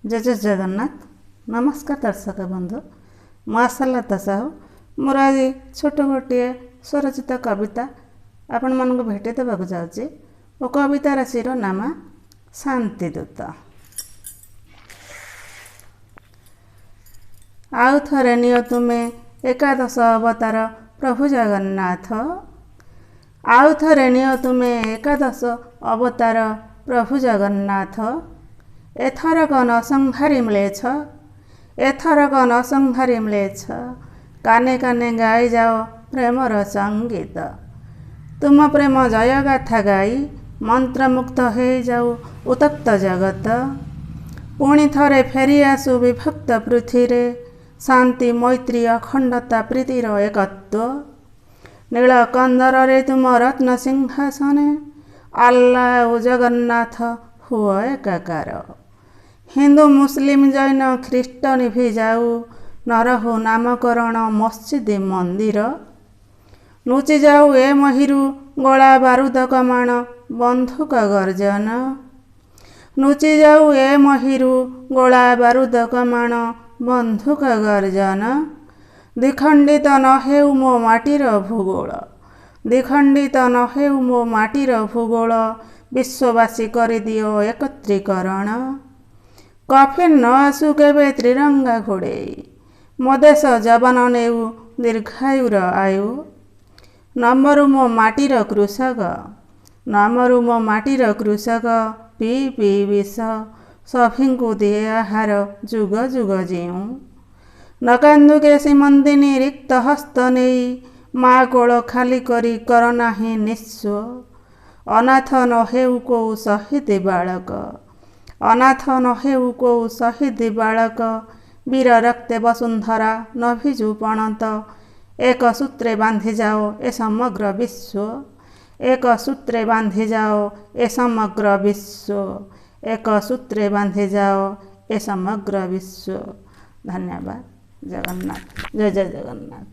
ଜୟ ଜୟ ଜଗନ୍ନାଥ। ନମସ୍କାର ଦର୍ଶକ ବନ୍ଧୁ, ମୁଁ ଆଶାଲତା ସାହୁ। ମୋର ଆଜି ଛୋଟ ଗୋଟିଏ ସ୍ୱରଚିତ କବିତା ଆପଣମାନଙ୍କୁ ଭେଟି ଦେବାକୁ ଯାଉଛି ଓ କବିତାର ଶିରୋନାମା ଶାନ୍ତିଦୂତ। ଆଉ ଥରେ ନିଅ ତୁମେ ଏକାଦଶ ଅବତାର ପ୍ରଭୁ ଜଗନ୍ନାଥ, ଆଉ ଥରେ ନିଅ ତୁମେ ଏକାଦଶ ଅବତାର ପ୍ରଭୁ ଜଗନ୍ନାଥ। ଏଥରକ ନ ସଂହାରି ମିଳେଛ, ଏଥରକ ନ ସଂହାରି ମିଳେଛ, କାନେ କାନେ ଗାଇ ଯାଅ ପ୍ରେମର ସଙ୍ଗୀତ। ତୁମ ପ୍ରେମ ଜୟ ଗାଥା ଗାଇ ମନ୍ତ୍ରମୁଗ୍ଧ ହେଇଯାଉ ଉତ୍ତପ୍ତ ଜଗତ। ପୁଣି ଥରେ ଫେରି ଆସୁ ବିଭକ୍ତ ପୃଥିରେ ଶାନ୍ତି, ମୈତ୍ରୀ, ଅଖଣ୍ଡତା, ପ୍ରୀତିର ଏକତ୍ୱ। ନୀଳ କନ୍ଦରରେ ତୁମ ରତ୍ନ ସିଂହାସନେ ଆଲ୍ଲା ଓ ଜଗନ୍ନାଥ ହୁଅ ଏକାକାର। ହିନ୍ଦୁ, ମୁସଲିମ, ଜୈନ, ଖ୍ରୀଷ୍ଟ ନିଭି ଯାଉ, ନରହୁ ନାମକରଣ ମସଜିଦ ମନ୍ଦିର। ଲୁଚି ଯାଉ ଏ ମହିରୁ ଗୋଳା ବାରୁଦ କମାଣ ବନ୍ଧୁକ ଗର୍ଜନ, ଲୁଚି ଯାଉ ଏ ମହିରୁ ଗୋଳା ବାରୁଦ କମାଣ ବନ୍ଧୁକ ଗର୍ଜନ। ଦ୍ୱିଖଣ୍ଡିତ ନ ହେଉ ମୋ ମାଟିର ଭୂଗୋଳ, ଦ୍ୱିଖଣ୍ଡିତ ନ ହେଉ ମୋ ମାଟିର ଭୂଗୋଳ, ବିଶ୍ୱବାସୀ କରିଦିଅ ଏକତ୍ରୀକରଣ। କଫିନ ନ ଆସୁ କେବେ ତ୍ରିରଙ୍ଗା ଘୋଡ଼େଇ, ମୋ ଦେଶ ଯବନ ନେଉ ଦୀର୍ଘାୟୁର ଆୟୁ। ନମରୁ ମୋ ମାଟିର କୃଷକ, ନମରୁ ମୋ ମାଟିର କୃଷକ, ପିଇ ପିଇ ବିଷ ସଭିଙ୍କୁ ଦିଏ ଆହାର ଯୁଗ ଯୁଗ ଜିଉଁ। ନ କାନ୍ଦୁ କେ ସୀମନ୍ତିନୀ ରିକ୍ତ ହସ୍ତ ନେଇ, ମା କୋଳ ଖାଲି କରି କର ନାହିଁ ନିଃସ୍ୱ। ଅନାଥ ନ ହେଉ କୋଉ ଶହୀଦ ବାଳକ, ଅନାଥ ନ ହେଉ କୋଉ ଶହୀଦ ବାଳକ, ବୀର ରକ୍ତେ ବସୁନ୍ଧରା ନ ଭିଜୁ ପଣତ। ଏକ ସୂତ୍ରେ ବାନ୍ଧି ଯାଅ ଏ ସମଗ୍ର ବିଶ୍ୱ, ଏକ ସୂତ୍ରେ ବାନ୍ଧି ଯାଅ ଏ ସମଗ୍ର ବିଶ୍ୱ, ଏକ ସୂତ୍ରେ ବାନ୍ଧି ଯାଅ ଏ ସମଗ୍ର ବିଶ୍ୱ। ଧନ୍ୟବାଦ। ଜଗନ୍ନାଥ, ଜୟ ଜୟ ଜଗନ୍ନାଥ।